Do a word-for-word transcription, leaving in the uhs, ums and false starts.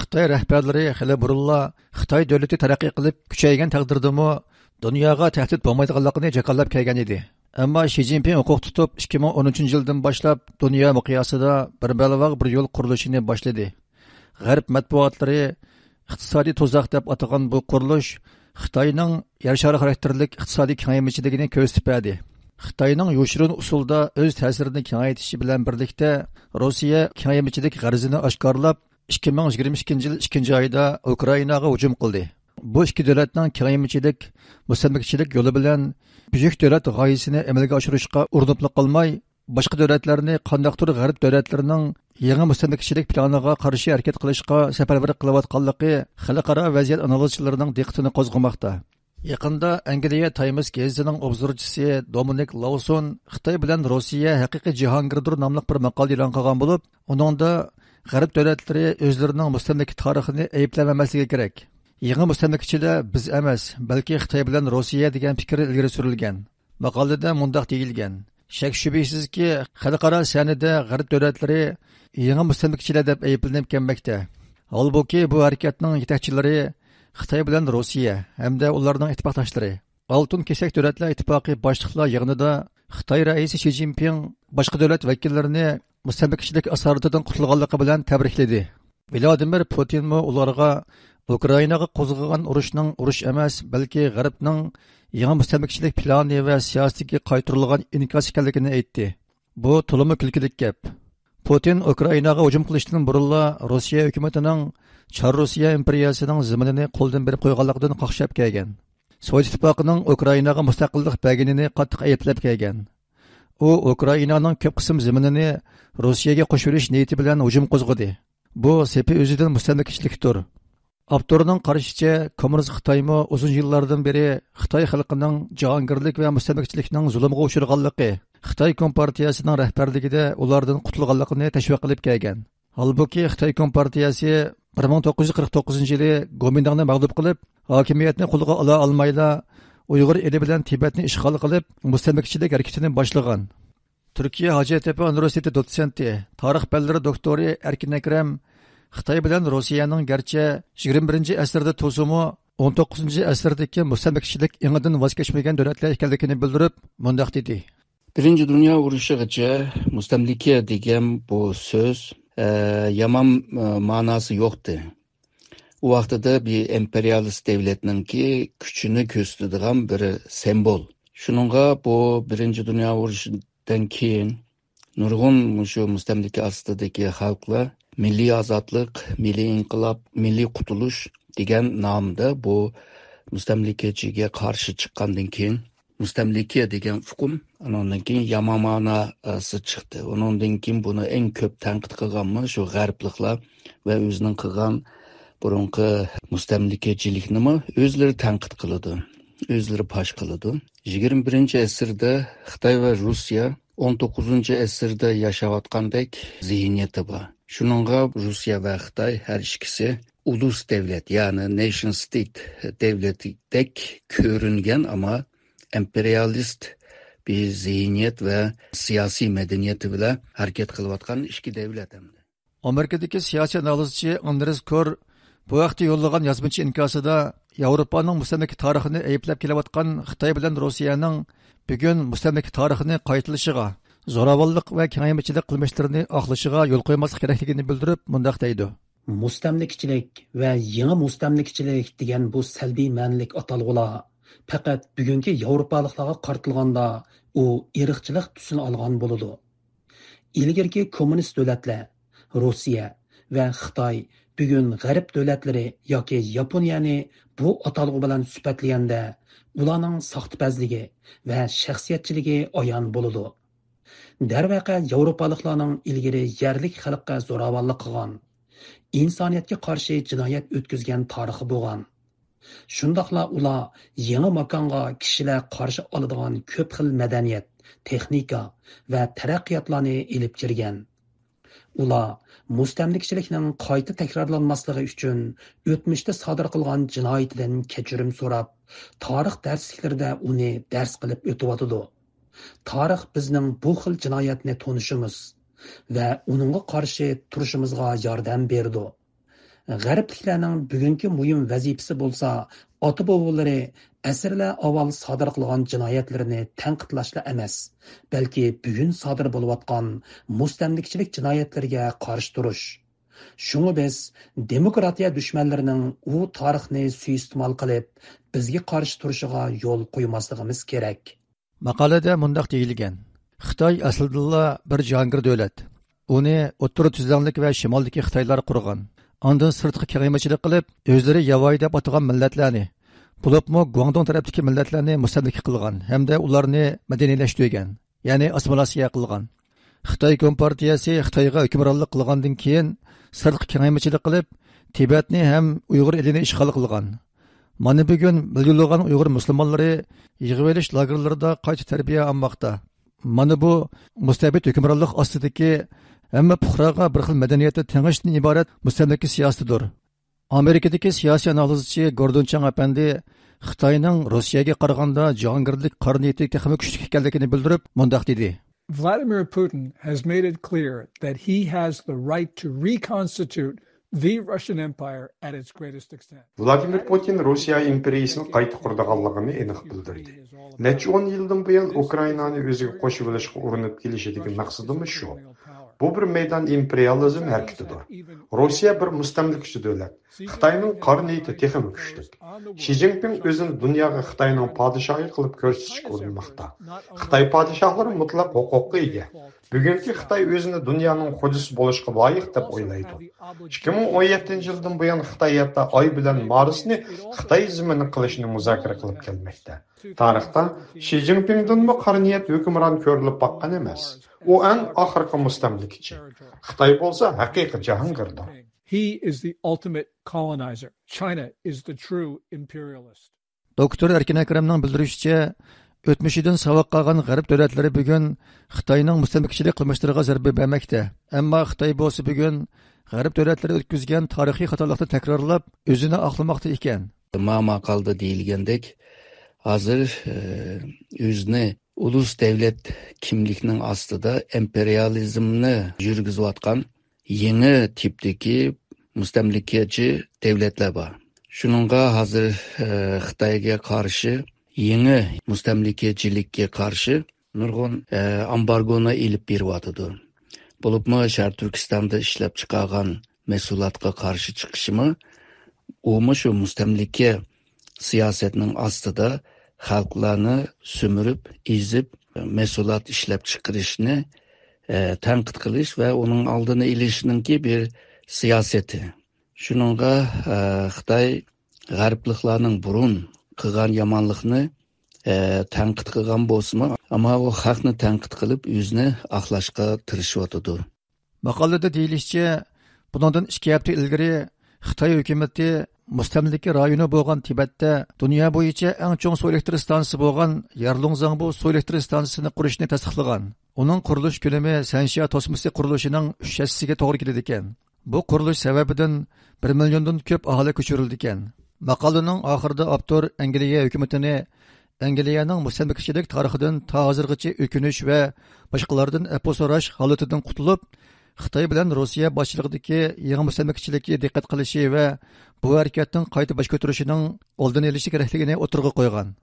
خىتاي رەھبەرلىرى خېلى بۇرۇنلا خىتاي دۆلىتى تەرەققىي قىلىپ كۈچەيگەن تەقدىردىمۇ دۇنياغا تەھدىت بولمايدىغانلىقىنى جاكارلاپ كەلگەن ئىدى. ئەمما شى جىنپىڭ ھوقۇق تۇتۇپ، ئىككى مىڭ ئونىنچى يىلدىن باشلاپ دۇنيا مىقياسىدا بىر بەلباغ بىر يول قۇرۇلۇشىنى باشلىدى. غەرب مەتبۇئاتلىرى ئىقتىسادىي تۇزاق دەپ ئاتىغان بۇ قۇرۇلۇش خىتاينىڭ يەر شارى خاراكتېرلىك ئىقتىسادىي كېڭەيمىچىلىكىنى كۆرسىتىپ بەردى. خىتاينىڭ يوشۇرۇن ئۇسۇلدا ئۆز تەسىرىنى كېڭەيتىشى بىلەن بىرلىكتە، روسىيە كېڭەيمىچىلىك غەرىزىنى ئاشكارىلاپ، ئىككى مىڭ يىگىرمە ئىككىنچى يىل ئىككىنچى ئايدا ئۇكرائىناغا ھۇجۇم قىلدى. بۇ ئىككى دۆلەتنىڭ كېڭەيمىچىلىك، مۇستەملىكىچىلىك يولى بىلەن بۈيۈك دۆلەت غايىسىنى ئەمەلگە ئاشۇرۇشقا ئۇرۇنۇپلا قالماي، باشقا دۆلەتلەرنى قانداقتۇر غەرب دۆلەتلىرىنىڭ يېڭى مۇستەملىكىچىلىك پىلانىغا قارشى ھەرىكەت قىلىشقا سەپەرۋەر قىلىۋاتقانلىقى خەلقئارا ۋەزىيەت ئانالىزچىلىرىنىڭ دىققىتىنى قوزغىماقتا. يېقىندا ئەنگلىيە تايمس گېزىتىنىڭ ئوبزورچىسى دومىنىك لاۋسون خىتاي بىلەن روسىيە ھەقىقىي جاھانگىردۇر ناملىق بىر ماقالە ئېلان قىلغان بولۇپ، ئۇنىڭدا غەرب دۆلەتلىرى ئۆزلىرىنىڭ مۇستەملىكە تارىخىنى ئەيىبلەۋەرمەسلىكى كېرەك. يېڭى مۇستەملىكىچىلەر بىز ئەمەس، بەلكى خىتاي بىلەن روسىيە دېگەن پىكىر ئىلگىرى سۈرۈلگەن. ماقالىدە مۇنداق دېيىلگەن: شەك-شۈبھىسىزكى، خەلقئارا سەھنىدە غەرب دۆلەتلىرى يېڭى مۇستەملىكىچىلەر دەپ ئەيىبلىنىپ كەلمەكتە. ھالبۇكى، بۇ ھەرىكەتنىڭ يېتەكچىلىرى خىتاي بىلەن روسىيە ھەمدە ئۇلارنىڭ ئىتتىپاقداشلىرى. ئالتۇن كېسەك دۆلەتلەر ئىتتىپاقى باشلىقلار يىغىنىدا خىتاي رەئىسى شى جىنپىڭ باشقا دۆلەت ۋەكىللىرىنى مۇستەملىكىچىلىك ئاسارىتىدىن قۇتۇلغانلىقى بىلەن تەبرىكلىدى. ۋلادىمىر پۇتىنمۇ ئۇلارغا ئۇكرائىناغا قوزغىغان ئۇرۇشنىڭ ئۇرۇش ئەمەس، بەلكى غەربنىڭ يېڭى مۇستەملىكىچىلىك پىلانى ۋە سىياسىتىگە قايتۇرۇلغان ئىنكاس ئىكەنلىكىنى ئېيتتى. بۇ تولىمۇ كۈلكىلىك گەپ. پۇتىن ئۇكرائىناغا ھۇجۇم قىلىشتىن بۇرۇنلا روسىيە ھۆكۈمىتىنىڭ چار روسىيە ئىمپېرىيەسىنىڭ زېمىنىنى قولدىن بېرىپ قويغانلىقىدىن قاقشاپ كەلگەن. سوۋېت ئىتتىپاقىنىڭ ئۇكرائىناغا مۇستەقىللىق بەرگىنىنى قاتتىق ئەيىبلەپ كەلگەن. ئۇ ئۇكرائىنانىڭ كۆپ قىسىم زېمىنىنى روسىيەگە قوشۇۋېلىش نىيىتى بىلەن ھۇجۇم قوزغىدى. بۇ سېپى ئۆزىدىن مۇستەملىكىچىلىكتۇر. ئاپتورنىڭ قارىشىچە، كوممۇنىست خىتايمۇ ئۇزۇن يىللاردىن بېرى خىتاي خەلقىنىڭ جاھانگىرلىك ۋە مۇستەملىكىچىلىكنىڭ زۇلۇمغا ئۇچرىغانلىقى، خىتاي كومپارتىيەسىنىڭ رەھبەرلىكىدە ئۇلاردىن قۇتۇلغانلىقىنى تەشۋىق قىلىپ كەلگەن. ھالبۇكى، خىتاي كومپارتىيەسى بىر مىڭ توققۇز يۈز قىرىق توققۇزىنچى يىلى گومىنداڭنى مەغلۇپ قىلىپ، ھاكىمىيەتنى قولىغا ئالا ئالمايلا، ئۇيغۇر ئېلى بىلەن تىبەتنى ئىشغال قىلىپ، مۇستەملىكىچىلىك ھەرىكىتىنى باشلىغان. تۈركىيە ھاجەتتەپە ئۇنىۋېرسىتېتى دوتسېنتى، تارىخ پەنلىرى دوكتورى ئەركىن ئەكرەم خىتاي بىلەن روسىيەنىڭ گەرچە يىگىرمە بىرىنچى ئەسىردە تۇرسىمۇ، ئون توققۇزىنچى ئەسىردىكى مۇستەملىكىچىلىك ئېڭىدىن ۋاز كەچمىگەن دۆلەتلەر ئىكەنلىكىنى بىلدۈرۈپ، مۇنداق دېدى. بىرىنچى دۇنيا ئۇرۇشىغىچە مۇستەملىكە دېگەن بۇ سۆز، ئە، يامان، ئە، ماناسى يوقتى. ئۇ ۋاقتىدا بىر ئىمپېرىيالىست دەۋلەتنىڭكى كۈچىنى كۆرسىتىدىغان بىر سىمۋول. شۇنىڭغا بۇ بىرىنچى دۇنيا ئۇرۇشىدىن كېيىن نۇرغۇن مۇشۇ مۇستەملىكە ئاستىدىكى خەلقلەر مىللىي ئازادلىق، مىللىي ئىنقىلاب، مىللىي قۇتۇلۇش دېگەن نامدا بۇ مۇستەملىكىچىگە قارشى چىققاندىن كېيىن، مۇستەملىكە دېگەن ئۇقۇم ئانىڭدىن كېيىن يامان ماناسى چىقتى. ئۇنىڭدىن كېيىن بۇنى ئەڭ كۆپ تەنقىد قىلغانمۇ شۇ غەربلىكلەر ۋە ئۆزىنىڭ قىلغان بۇرۇنقى مۇستەملىكىچىلىكنىمۇ ئۆزلىرى تەنقىد قىلىدۇ، ئۆزلىرى پاش قىلىدۇ. يىگىرمە بىرىنچى ئەسىردە خىتاي ۋە روسىيە ئون توققۇزىنچى ئەسىردە ياشاۋاتقاندەك زېھنىيىتى بار. شۇنىڭغا روسىيە ۋە خىتاي ھەر ئىككىسى ئۇلۇس دەۋلەت، يەنى نېشن ستېيت دەۋلىتىدەك كۆرۈنگەن، ئەمما ئىمپېرىيالىست بىر زېھنىيەت ۋە سىياسىي مەدەنىيىتى بىلەن ھەرىكەت قىلىۋاتقان ئىككى دەۋلەت ئەمدى. ئامېرىكىدىكى سىياسىي ئانالىزچى ئاندرېس كور بۇ ھەقتە يوللىغان يازمىچە ئىنكاسىدا ياۋروپانىڭ مۇستەملىكە تارىخىنى ئەيىبلەپ كېلىۋاتقان خىتاي بىلەن روسىيەنىڭ بۈگۈن مۇستەملىكە تارىخىنى قايتىلىشىغا، زوراۋانلىق ۋە كېڭەيمىچىلىك قىلمىشلىرىنى ئاقلىشىغا يول قويماسلىق كېرەكلىكىنى بىلدۈرۈپ، مۇنداق دەيدۇ. مۇستەملىكىچىلىك ۋە يېڭى مۇستەملىكىچىلىك دېگەن بۇ سەلبىي مەنىلىك ئاتالغۇلار پەقەت بۈگۈنكى ياۋروپالىقلارغا قارىتىلغاندا ئۇ ئىرقچىلىق تۈسىنى ئالغان بولىدۇ. ئىلگىرىكى كوممۇنىست دۆلەتلەر، روسىيە ۋە خىتاي بۈگۈن غەرب دۆلەتلىرى ياكى ياپونىيەنى بۇ ئاتالغۇ بىلەن سۈپەتلىگەندە، ئۇلارنىڭ ساختىپەزلىكى ۋە شەخسىيەتچىلىكى ئايان بولىدۇ. دەرۋەقە، ياۋروپالىقلارنىڭ ئىلگىرى يەرلىك خەلققە زوراۋانلىق قىلغان، ئىنسانىيەتكە قارشى جىنايەت ئۆتكۈزگەن تارىخى بولغان. شۇنداقلا ئۇلار يېڭى ماكانغا كىشىلەر قارشى ئالىدىغان كۆپ خىل مەدەنىيەت، تېخنىكا ۋە تەرەققىياتلارنى ئېلىپ كىرگەن. ئۇلار مۇستەملىكىچىلىكنىڭ قايتا تەكرارلانماسلىقى ئۈچۈن ئۆتمۈشتە سادىر قىلغان جىنايىتىدىن كەچۈرۈم سوراپ، تارىخ دەرسلىكلىرىدە ئۇنى دەرس قىلىپ ئۆتۈۋاتىدۇ. تارىخ بىزنىڭ بۇ خىل جىنايەتنى تونۇشىمىز ۋە ئۇنىڭغا قارشى تۇرۇشىمىزغا ياردەم بېرىدۇ. غەربلىكلەرنىڭ بۈگۈنكى مۇھىم ۋەزىپىسى بولسا، ئاتا-بوۋىلىرى ئەسىرلەر ئاۋۋال سادىر قىلغان جىنايەتلىرىنى تەنقىدلاشلا ئەمەس، بەلكى بۈگۈن سادىر بولۇۋاتقان مۇستەملىكىچىلىك جىنايەتلىرىگە قارشى تۇرۇش. شۇڭا بىز دېموكراتىيە دۈشمەنلىرىنىڭ ئۇ تارىخنى سۇيىئىستېمال قىلىپ، بىزگە قارشى تۇرۇشىغا يول قويماسلىقىمىز كېرەك. ماقالىدە مۇنداق دېيىلگەن: خىتاي ئەسلىدىنلا بىر جاھانگىر دۆلەت. ئۇنى ئوتتۇرا تۈزلەڭلىك ۋە شىمالدىكى خىتايلار قۇرغان. ئاندىن سىرتقا كېڭەيمىچىلىك قىلىپ، ئۆزلىرى ياۋايى دەپ ئاتىغان مىللەتلەرنى، بولۇپمۇ گۇاڭدۇڭ تەرەپتىكى مىللەتلەرنى مۇستەملىكە قىلغان ھەمدە ئۇلارنى مەدەنىيلەشتۈرگەن، يەنى ئاسسىمىلياتسىيە قىلغان. خىتاي كومپارتىيەسى خىتايغا ھۆكۈمرانلىق قىلغاندىن كېيىن، سىرتقا كېڭەيمىچىلىك قىلىپ، تىبەتنى ھەم ئۇيغۇر ئېلىنى ئىشغال قىلغان. مانا بۈگۈن مىليونلىغان ئۇيغۇر مۇسۇلمانلىرى يىغىۋېلىش لاگېرلىرىدا قايتا تەربىيە ئالماقتا. مانا بۇ مۇستەبىت ھۆكۈمرانلىق ئاستىدىكى ھەممە پۇقراغا بىر خىل مەدەنىيەتتە تېڭىشتىن ئىبارەت مۇستەملىكە سىياسىتىدۇر. ئامېرىكىدىكى سىياسىي ئانالىزچى گوردون چاڭ ئەپەندى خىتاينىڭ روسىيەگە قارىغاندا جاھانگىرلىك قارا نىيىتى تېخىمۇ كۈچلۈك ئىكەنلىكىنى بىلدۈرۈپ، مۇنداق دېدى. Vladimir Putin has made it clear that he has the right to reconstitute the Russian Empire at its greatest extent. ۋلادىمىر پۇتىن روسىيە ئىمپېرىيىسىنى قايتا قۇرىدىغانلىقىنى ئېنىق بىلدۈردى. نەچچە ئون يىلدىن بۇيان ئۇكرائىنانى ئۆزىگە قوشۇۋېلىشقا ئۇرۇنۇپ كېلىشىدىكى مەقسىتىمۇ شۇ. بۇ بىر مەيدان ئىمپېرىيالىزم ھەرىكىتىدۇر. روسىيە بىر مۇستەملىكىچى دۆلەت. خىتاينىڭ قارا نىيىتى تېخىمۇ كۈچلۈك. شى جىنپىڭ ئۆزىنى دۇنياغا خىتاينىڭ پادىشاھى قىلىپ كۆرسىتىشكە ئۇرۇنماقتا. خىتاي پادىشاھلىرى مۇتلەق ھوقۇققا ئىگە. بۈگۈنكى خىتاي ئۆزىنى دۇنيانىڭ خوجىسى بولۇشقا لايىق دەپ ئويلايدۇ. ئىككى مىڭ ئون يەتتىنچى يىلدىن بۇيان خىتاي ھەتتا ئاي بىلەن مارسنى خىتاي زېمىنى قىلىشنى مۇزاكىرە قىلىپ كەلمەكتە. تارىختا شى جىنپىڭدىنمۇ قارا نىيەت ھۆكۈمران كۆرۈلۈپ باققان ئەمەس. ئۇ ئەڭ ئاخىرقى مۇستەملىكىچى. خىتاي بولسا ھەقىقىي جاھانگىردۇر. He is the ultimate colonizer. China is the true imperialist. دوكتور ئەركىن ئەكرەمنىڭ بىلدۈرۈشىچە، ئۆتمۈشىدىن ساۋاق ئالغان غەرب دۆلەتلىرى بۈگۈن خىتاينىڭ مۇستەملىكىچىلىك قىلمىشلىرىغا زەربە بەرمەكتە. ئەمما خىتاي بولسا بۈگۈن غەرب دۆلەتلىرى ئۆتكۈزگەن تارىخىي خاتالىقنى تەكرارلاپ، ئۆزىنى ئاقلىماقتا ئىكەن. ما ماقالىدا دېيىلگەندەك، ھازىر، ئە، ئۆزىنى ئۇلۇس دەۋلەت كىملىكنىڭ ئاستىدا ئىمپېرىيالىزمنى يۈرگۈزۈۋاتقان يېڭى تىپتىكى مۇستەملىكىچى دەۋلەتلەر بار. شۇنىڭغا ھازىر، ئە، خىتايغا قارشى، يېڭى مۇستەملىكىچىلىككە قارشى نۇرغۇن، ئە، ئامبارگونى ئېلىپ بېرىۋاتىدۇ. بولۇپمۇ شەرقىي تۈركىستاندا ئىشلەپ چىقارغان مەھسۇلاتقا قارشى چىقىشىمۇ، ئۇمۇ شۇ مۇستەملىكە سىياسەتنىڭ ئاستىدا خەلقلەرنى سۈمۈرۈپ، ئېزىپ، مەھسۇلات ئىشلەپ چىقىرىشنى، ئە، تەنقىد قىلىش ۋە ئۇنىڭ ئالدىنى ئېلىشنىڭكى بىر سىياسىتى. شۇنىڭغا، ئە، خىتاي غەربلىكلەرنىڭ بۇرۇن قىلغان يامانلىقنى، ئە، تەنقىد قىلغان بولسىمۇ، ئەمما ئۇ خەقنى تەنقىد قىلىپ، ئۆزىنى ئاقلاشقا تىرىشىۋاتىدۇ. ماقالىدە دېيىلىشىچە، بۇنىڭدىن ئىككى ھەپتە ئىلگىرى خىتاي ھۆكۈمىتى مۇستەملىكە رايونى بولغان تىبەتتە دۇنيا بويىچە ئەڭ چوڭ سۇ ئېلېكتر ئىستانسىسى بولغان يارلۇڭزاڭبۇ سۇ ئېلېكتر ئىستانسىسىنى قۇرۇشنى تەستىقلىغان. ئۇنىڭ قۇرۇلۇش كۆلىمى سەنشيا توسمىسى قۇرۇلۇشىنىڭ ئۈچ ھەسسىسىگە توغرا كېلىدىكەن. بۇ قۇرۇلۇش سەۋەبىدىن بىر مىليوندىن كۆپ ئاھالى كۆچۈرۈلىدىكەن. ماقالىنىڭ ئاخىرىدا ئاپتور ئەنگلىيە ھۆكۈمىتىنى ئەنگلىيەنىڭ مۇستەملىكىچىلىك تارىخىدىن تا ھازىرغىچە ئۆكۈنۈش ۋە باشقىلاردىن ئەپۇ سوراش ھالىتىدىن قۇتۇلۇپ، خىتاي بىلەن روسىيە باشچىلىقىدىكى يېڭى مۇستەملىكىچىلىككە دىققەت قىلىشى ۋە بۇ ھەرىكەتنىڭ قايتا باش كۆتۈرۈشىنىڭ ئالدىنى ئېلىشى كېرەكلىكىنى ئوتتۇرىغا قويغان.